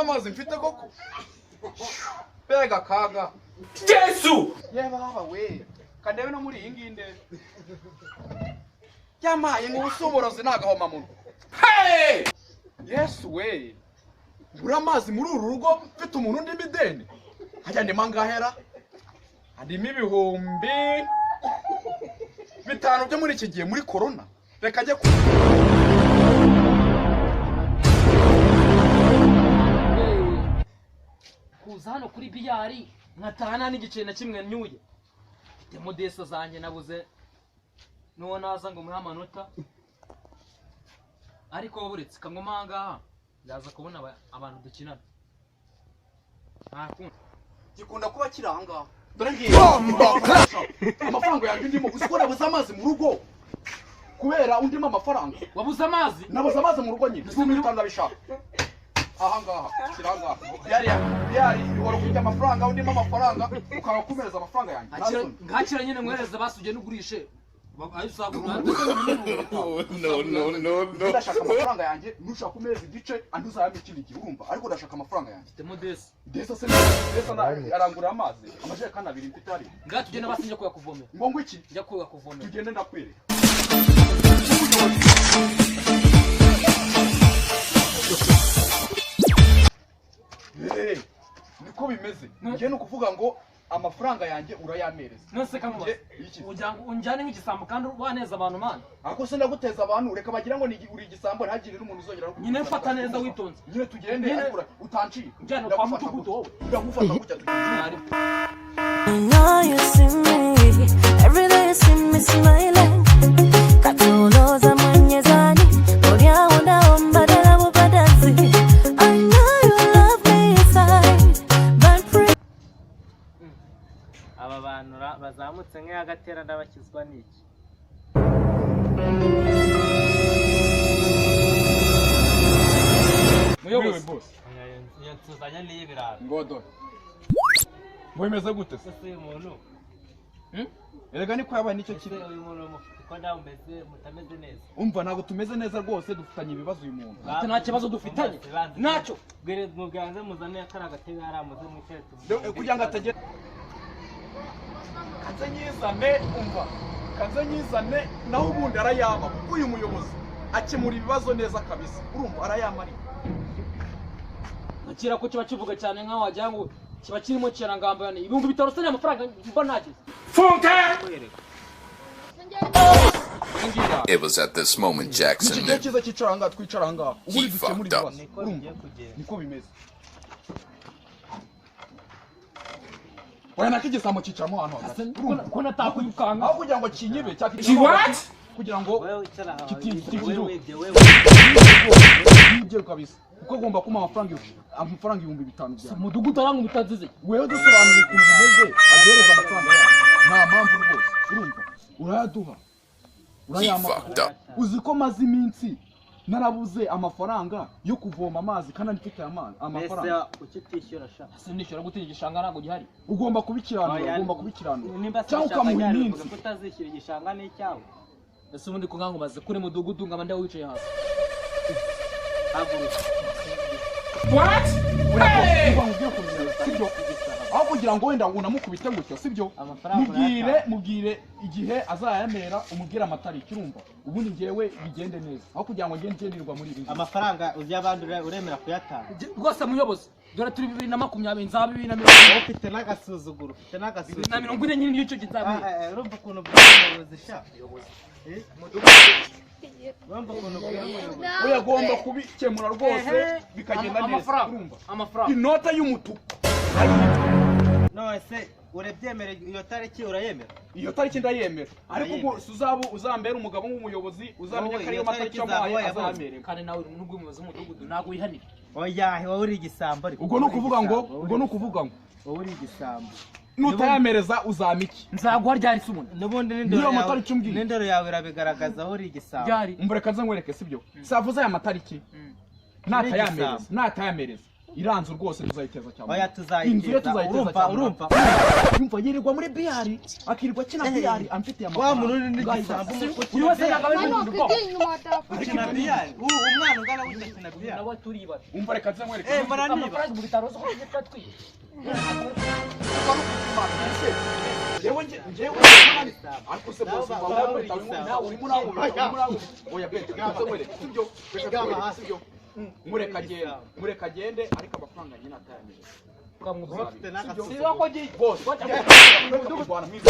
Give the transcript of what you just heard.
Nta mazi mfite koko, mbega akaga! Yesu! Ye baba we, kandebe no muri iyi ngiyi, ndebe yamaye ngo ubusuburozi ni agahomamunwa. Hey! Yesu we, mbura amazi muri uru rugo, mfite umuntu undimo ideni. Hajya ndimo angahera? Handimo 5000 byo muri iki gihe muri korona. Reka njye ku Kuza hano kuri biyari nkataha nta n'igiceri na kimwe nyuye. Mfite modeso zanjye, nabuze n'uwo naza ngo muhe amanota, ariko buretse kangoma aha ngaha, ndaza kubona abantu dukinana, nta kundi. Gikunda kuba kiri aha ngaha. Dore ngiye amafaranga yanjye ndimo. Uzi ko nabuze amazi mu rugo kubera undimo amafaranga? Wabuze amazi? Nabuze amazi mu rugo nyine, 5000 ndabishaka. Aha ngaha, shyira aha ngaha. Yari yari ihora kujya amafaranga, undimo amafaranga, ukaba kumereza amafaranga yanjye. Nta soni. Ngakira nyine, mwohereze basi, ugende ugurishe ayo usagura. No, no, no, no. Ndashaka amafaranga yanjye. Nushaka kumeza igice, andi uzayampa ikindi gihe, urumva? Ariko ndashaka amafaranga yanjye. Mfite modesi. Desa se, desa arangurira amazi amajerekani abiri mfite hariya. Ngaha tugende basi, njya kuyakuvomera. Ngo iki? Njya kuyakuvomera. Tugende, ndakwereka. Eh, niko bimeze. Njye ni ukuvuga ngo amafaranga yanjye urayamereza. None se kamubaza? Njye- iki? Ugira ngo unjyane nk'igisambo kandi waneza abantu, mana? Ako se ndaguteza abantu? Reka bagira ngo uri igisambo, ntihagire n'umuntu uzongera no Nyine mfata neza witonze. Nyine tugende. Nyine- Ariko utancika. Njyana kwa Ndagufata mudugudu gutya. wowe. Ndagufata gutya, tugende. Ari. I know you see me every day, you see me smiling. Katuloza mwenyezani, ulyaona mbadala mubadazi. I know you love me inside, but pray. Aba bantu bazamutse nk'iy'agatera, ndabakizwa n'iki? Muyobozi. Iyo tuzanye n'iy'ibirayi. Ngo dore ngo bimeze gute se? Ese uyu muntu Erega niko yabaye, nicyo ese kiri. Uyu muntu mufite ko nawe umeze mutameze neza? Umva, ntabwo tumeze neza rwose, dufitanye ibibazo uyu muntu. Ati nta kibazo dufitanye. Ntacyo. Bwire mubwanze muzane kariya gatebe hariya, muze mwicare tuvuge. Kugira ngo atagera, kanze nyizane. Umva, kanze nyizane, naho ubundi arayama, kuko uyu muyobozi akemura ibibazo neza kabisa. Urumva, arayama ariko. Nakira ko kiba kivuga cyane nkaho wagira ngo kiba kirimo kirangambana. 5000 se ni amafaranga mba ntagize? It was at this moment Jackson Iki gihe knew. cyiza, cyicara ahangaha, twicara ahangaha, ubundi He dukemura fucked up. ibibazo. Niko Urumva? bigiye kugenda. Niko bimeze. Oya, nako igisambo cyicaramo ahantu hagati. Urumva? Ko natakwirukanka? Aho kugira ngo kinyibe, cyakicaramo hagati kugira ngo Wowe wicara aho. Kitiruka. Wowe wibye, wewe. Ibyo kabisa, kuko agomba kumpa amafaranga 5000 byawe. Umudugudu aranga umutazize. Wewe dusobanura ukuntu bimeze, aduhereza amafaranga yacu. Nta mpamvu rwose, urumva? Urayaduha, urayampa. He fucked up. Uzi ko maze iminsi narabuze amafaranga yo kuvoma amazi kandi mfite amazi, Mbese amafaranga? kuki utishyura sha? Ese nishyura gute? Igishanga ntabwo gihari. Ugomba kubikiranura. Oya, Ugomba kubikiranura nimba se cyangwa igishanga ukamuha gihari, iminsi. uvuga ko utazishyura, igishanga ni icyawe. Ese ubundi ko nkango maze kuri mudugudu nkaba ndaho wicaye hasi? Haguruka. Umva nkubwire ukuntu bimeze, sibyo? Aho kugira ngo wenda unamukubite gutyo, sibyo? Amafaranga Mubwire, urayatanga. mubwire igihe azayamera, umubwire amatariki, urumva? Ubundi ngewe bigende neza, aho kugira ngo ngende ngenderwa muri ibi ngibi. Amafaranga uzi abandi uremera kuyatanga? Rwose muyobozi, dore turi 2020, nzaba 2040. Wowe ufite n'agasuzuguro, ufite Bibiri na n'agasuzuguro. 40 nyine nicyo gihe nzaba. Ah, urumva ukuntu ubwira umuyobozi sha? Eh? Urumva ukuntu ubwira umuyobozi? We agomba kubikemura rwose, bikagenda neza. Amafaranga. Urumva? Amafaranga. Inota y'umutuku. None se urabyemera? Iyo tariki urayemera? Iyo tariki ndayemera, ariko ubwo Urayemera. si uzaba uzambera umugabo nk'umuyobozi, uzamenya Wowe, ko ariyo iyo matariki tariki uzaba wamuhaye wayabonye. azamererwa. Kandi nawe nubwo umuyobozi w'umudugudu ntabwo wihanira. Oya, wowe uri igisambo ariko. Ubwo ni ukuvuga ngo, ubwo ni ukuvuga ngo Wowe uri igisambo. Nutayamereza uzama iki? Nzaguha ryari se ubundi? N'ubundi Niyo n'indoro yawe, matariki umbwiye. n'indoro yawe irabigaragaza, wowe uri igisambo. Ryari? Umva, reka nze nkwereke, sibyo? Savuze aya matariki, natayamereza, natayamereza. Iranzu rwose tuzayiteza cyane. Oya, Inzu ye tuzayiteza. tuzayiteza Urumva? cyane. Urumva? Yumva yirirwa muri biyari, akirirwa akina biyari, amfitiye Wa muntu amafaranga. uri n'igisambo Buri wese ntabwo ari Mano mu bwoko. wakwigira inyuma watafuta. ukina biyari, ubu umwana ungana gutya akina biyari? Nawe turibara. Umva, reka nze nkwereke. Eh, mara niba Amafaranga mu bitaro zo kujya twiba. Njyewe njyewe ariko se bose Nabo nawe urimo urankubita, urimo urankubita. Oya bete, reka nze nkwereke, sibyo? Reka nze nkwereke, sibyo? Mureka agende, mureka agende, ariko amafaranga nyine atayamenye. Ukamwuzuza. Ufite n'agasoko. Siba ko agiye. Bose reka kurwana mwiza.